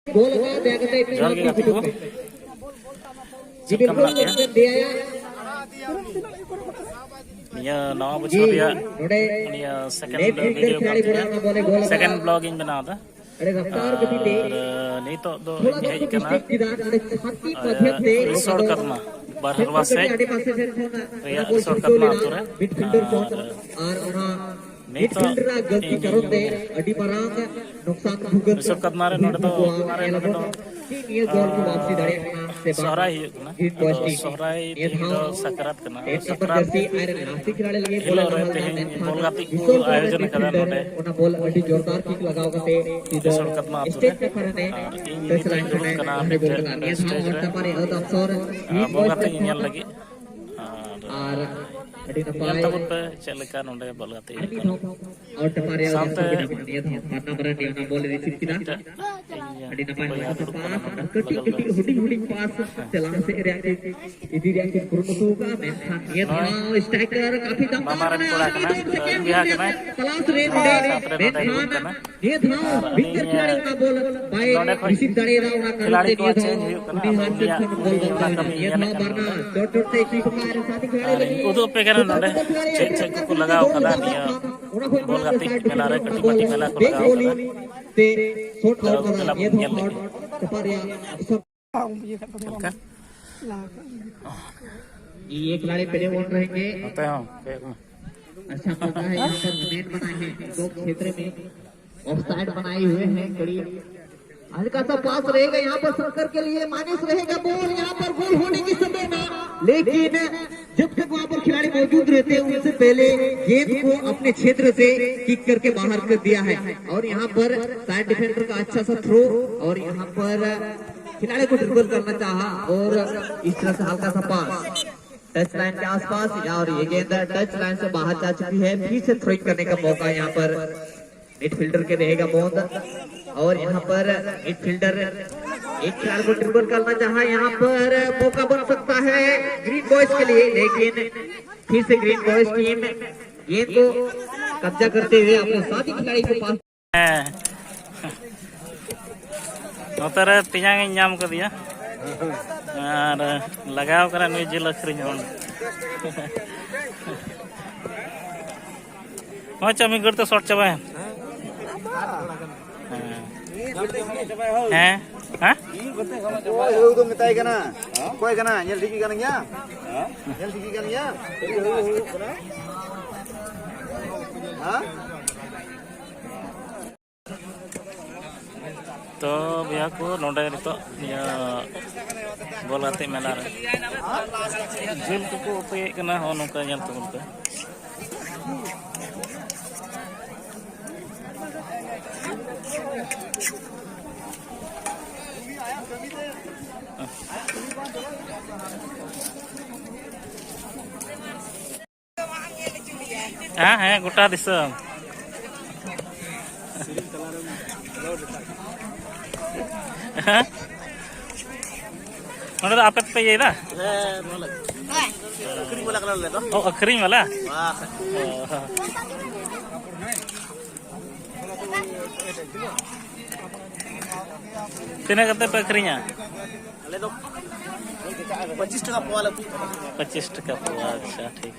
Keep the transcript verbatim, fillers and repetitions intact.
ᱵᱚᱞ ᱟᱠᱟᱫ ᱫᱮᱭᱟ ᱠᱟᱛᱮ ᱡᱚᱦᱟᱨ ᱜᱮ ᱜᱟᱛᱮ ᱠᱚ᱾ ᱪᱮᱫ ᱞᱮᱠᱟ ᱢᱮᱱᱟᱜ ᱯᱮᱭᱟ? ᱱᱤᱭᱟᱹ ᱱᱟᱣᱟ ᱵᱚᱪᱷᱚᱨ ᱨᱮᱭᱟᱜ ᱱᱚᱰᱮ ᱱᱤᱭᱟᱹ second video ᱠᱟᱱ ᱛᱤᱧᱟᱹ, second vlog ᱤᱧ ᱵᱮᱱᱟᱣ ᱮᱫᱟ᱾ ᱟᱨ ᱱᱤᱛᱚᱜ ᱫᱚ ᱤᱧ ᱦᱮᱡ ᱟᱠᱟᱱᱟ ᱨᱤᱥᱚᱲ ᱠᱟᱫᱢᱟ, ᱵᱟᱨᱦᱟᱨᱣᱟ ᱥᱮᱫ ᱨᱮᱭᱟᱜ ᱨᱤᱥᱚᱲ ᱠᱟᱫᱢᱟ ᱟᱹᱛᱩ ᱨᱮ᱾ ᱟᱨ ᱱᱤᱛᱚᱜ ᱤᱧ ᱨᱤᱥᱚᱲ ᱠᱟᱫᱢᱟ ᱨᱮ ᱱᱚᱰᱮ ᱫᱚ ᱚᱱᱟ ᱨᱮ ᱱᱚᱰᱮ ᱫᱚ ᱥᱚᱦᱨᱟᱭ ᱦᱩᱭᱩᱜ ᱠᱟᱱᱟ᱾ ᱟᱫᱚ ᱥᱚᱦᱨᱟᱭ ᱛᱮᱦᱮᱧ ᱫᱚ ᱥᱟᱠᱨᱟᱛ ᱠᱟᱱᱟ᱾ ᱥᱟᱠᱨᱟᱛ ᱦᱤᱞᱳᱜ ᱨᱮ ᱛᱮᱦᱮᱧ ᱵᱚᱞ ᱜᱟᱛᱮᱜ ᱠᱚ ᱟᱭᱳᱡᱚᱱ ᱟᱠᱟᱫᱟ ᱱᱚᱰᱮ ᱨᱤᱥᱚᱲ ᱠᱟᱫᱢᱟ ᱟᱹᱛᱩ ᱨᱮ᱾ ᱟᱨ ᱤᱧ ᱱᱤᱛᱚᱜ ᱤᱧ ᱫᱩᱲᱩᱵ ᱠᱟᱱᱟ ᱢᱤᱫᱴᱮᱱ stage ᱨᱮ, ᱟᱨ ᱵᱚᱞ ᱜᱟᱛᱮᱜ ᱧᱮᱧᱮᱞ ᱞᱟᱹᱜᱤᱫ᱾ ᱟᱨ ᱧᱮᱞ ᱛᱟᱵᱚᱱ ᱯᱮ ᱪᱮᱫ ᱞᱮᱠᱟ ᱱᱚᱰᱮ ᱵᱚᱞ ᱜᱟᱛᱮᱜ ᱦᱩᱭᱩᱜ ᱠᱟᱱᱟ᱾ ᱥᱟᱶᱛᱮ ᱢᱤᱫᱴᱮᱱ ᱤᱧ ᱵᱚᱭᱦᱟ ᱫᱩᱲᱩᱵ ᱠᱟᱱᱟ ᱱᱚᱰᱮ ᱵᱟᱜᱟᱞ ᱨᱮ᱾ ᱤᱫᱤ ᱨᱮᱭᱟᱜ ᱠᱤᱱ ᱠᱩᱨᱩᱢᱩᱴᱩ ᱟᱠᱟᱫᱼᱟ, ᱢᱮᱱᱠᱷᱟᱱ ᱱᱤᱭᱟᱹ ᱫᱷᱟᱣ ᱥᱴᱨᱟᱭᱠᱟᱨ ᱠᱟᱯᱷᱤ ᱫᱟᱢᱟᱱ ᱢᱟᱢᱟ ᱨᱮᱱ ᱠᱚᱲᱟ ᱠᱟᱱᱟᱭ, ᱤᱧ ᱵᱚᱭᱦᱟ ᱠᱟᱱᱟᱭ᱾ ᱛᱟᱞᱟᱥ ᱨᱮ ᱱᱚᱰᱮ, ᱥᱟᱶᱛᱮ ᱨᱮ ᱱᱚᱰᱮ ᱢᱮᱱᱠᱷᱟᱱ ᱫᱩᱲᱩᱵ ᱠᱟᱱᱟ᱾ ᱱᱤᱭᱟᱹ ᱫᱷᱟᱣ ᱟᱨ ᱩᱱᱤ, ᱠᱷᱤᱞᱟᱲᱤ ᱠᱚᱣᱟᱜ change ᱦᱩᱭᱩᱜ ᱠᱟᱱᱟ, ᱩᱱᱤᱭᱟᱜ, ᱩᱱᱤ ᱚᱱᱟ ᱠᱟᱹᱢᱤ ᱧᱮᱞᱮᱫ ᱠᱟᱱᱟ᱾ ᱱᱤᱭᱟᱹ ᱫᱷᱟᱣ ᱵᱟᱨᱱᱟ ᱪᱚᱴ ᱪᱚᱴ ᱛᱮ ᱠᱤᱯ ᱟᱠᱟᱫ ᱟᱨ ᱥᱟᱛᱷᱤ ᱠᱷᱤᱞᱟᱲᱤ ᱟᱨ ᱤᱧ ᱞᱟᱹᱜᱤᱫ ᱩᱫᱩᱜ ᱟᱯᱮ ᱠᱟᱱᱟ ᱱᱚᱰᱮ ᱪᱮᱫ ᱪᱮᱫ ᱠᱚᱠᱚ ᱞᱟᱜᱟᱣ ᱠᱟᱫᱟ ᱱᱤᱭᱟᱹ ᱵᱚᱞ ᱜᱟᱛᱮᱜ ᱢᱮᱞᱟ ᱨᱮ, ᱠᱟᱹᱴᱤᱡ ᱢᱟᱹᱴᱤᱡ ᱢᱮᱞᱟ ᱠᱚ ᱞᱟᱜᱟᱣ ᱠᱟᱫᱟ᱾ ᱛᱮ ᱥᱚᱴ ᱟᱣᱩᱴ ᱠᱟᱫᱟ᱾ ᱱᱤᱭᱟᱹ ᱫᱷᱟᱣ ᱟᱣᱩᱴ ᱪᱟᱯᱟᱫ ᱨᱮᱭᱟᱜ ᱪᱮᱫ ᱞᱮᱠᱟ? ये खिलाड़ी पहले बॉल रहेंगे। ᱱᱚᱛᱮ ᱦᱚᱸ ᱠᱚᱭᱚᱜ ᱢᱮ᱾ अच्छा मौका है यहाँ पर, नेट बनाए हैं दो क्षेत्र में, ऑफसाइड बनाए हुए हैं कड़ी। हल्का सा पास रहेगा यहाँ पर शंकर के लिए, माइनस रहेगा बॉल, यहाँ पर गोल होने की संभावना, लेकिन जब तक वहां पर खिलाड़ी मौजूद रहते हैं उनसे पहले गेंद को अपने क्षेत्र से किक करके बाहर कर दिया है। और यहाँ पर साइड डिफेंडर का अच्छा सा थ्रो और यहाँ पर खिलाड़ी को ड्रिबल करना चाहा और इस तरह से हल्का सा पास टच लाइन के आसपास, या और ये गेंद टच लाइन से बाहर जा चुकी है। फिर से थ्रोइंग करने का मौका यहाँ पर मिडफील्डर के रहेगा मौत। और यहाँ पर मिडफील्डर एक खिलाड़ी को ड्रिबल करना चाहा, यहाँ पर मौका बन सकता है ग्रीन बॉयज के लिए, लेकिन फिर से ग्रीन बॉयज टीम गेंद को कब्जा करते हुए अपने साथी खिलाड़ी को पास। ᱦᱮᱸ, ᱱᱚᱛᱮ ᱨᱮ ᱛᱮᱧᱟᱝ ᱤᱧ ᱧᱟᱢ ᱠᱟᱫᱮᱭᱟ᱾ ᱟᱨ ᱞᱟᱜᱟᱣ ᱠᱟᱱᱟ ᱱᱩᱭ ᱡᱤᱞ ᱟᱹᱠᱷᱨᱤᱧ ᱦᱚᱸ᱾ ᱦᱚᱸ, ᱪᱚ, ᱢᱤᱫ ᱜᱷᱟᱹᱲᱤᱡ ᱛᱮ ᱥᱚᱨᱴ ᱪᱟᱵᱟᱭᱮᱱ᱾ ᱦᱮᱸ᱾ ᱦᱮᱸ? ᱦᱮᱸ? ᱚᱠᱚᱭ ᱦᱤᱨᱳ ᱫᱚ ᱢᱮᱛᱟᱭ ᱠᱟᱱᱟ? ᱚᱠᱚᱭ ᱠᱟᱱᱟ? ᱧᱮᱞ ᱴᱷᱤᱠ ᱠᱟᱱ ᱜᱮᱭᱟ? ᱧᱮᱞ ᱴᱷᱤᱠ ᱠᱟᱱ ᱜᱮᱭᱟ? ᱦᱮᱸ? ᱛᱚ ᱵᱚᱭᱦᱟ ᱠᱚ, ᱱᱚᱰᱮ ᱱᱤᱛᱚᱜ ᱱᱤᱭᱟᱹ ᱵᱚᱞ ᱜᱟᱛᱮᱜ ᱢᱮᱞᱟ ᱨᱮ ᱡᱤᱞ ᱠᱚᱠᱚ ᱩᱛᱩᱭᱮᱫ ᱠᱟᱱᱟ᱾ ᱦᱚᱸ, ᱱᱚᱝᱠᱟ ᱧᱮᱞ ᱛᱟᱵᱚᱱ ᱯᱮ᱾ ᱦᱮᱸ, ᱦᱮᱸ, ᱜᱚᱴᱟ ᱫᱤᱥᱚᱢ᱾ ᱦᱮᱸ? ᱱᱚᱰᱮ ᱫᱚ ᱟᱯᱮ ᱛᱮᱯᱮ ᱤᱭᱟᱹᱭᱮᱫᱟ? ᱦᱮᱸ, ᱱᱚᱣᱟ ᱞᱟᱹᱜᱤᱫ᱾ ᱟᱹᱠᱷᱨᱤᱧ ᱵᱟᱞᱟ ᱠᱟᱱᱟᱞᱮ ᱟᱞᱮ ᱫᱚ᱾ ᱚ, ᱟᱹᱠᱷᱨᱤᱧ ᱵᱟᱞᱟ? ᱵᱟᱥ᱾ ᱚ᱾ ᱛᱤᱱᱟᱹᱜ ᱠᱟᱛᱮ ᱯᱮ ᱟᱹᱠᱷᱨᱤᱧᱟ? ᱟᱞᱮ ᱫᱚ ᱯᱚᱸᱪᱤᱥ ᱴᱟᱠᱟ ᱯᱳᱣᱟ ᱞᱮ ᱟᱹᱠᱷᱨᱤᱧ ᱠᱟᱱᱟ᱾ ᱯᱚᱸᱪᱤᱥ ᱴᱟᱠᱟ ᱯᱳᱣᱟ, ᱟᱪᱪᱷᱟ, ᱴᱷᱤᱠ᱾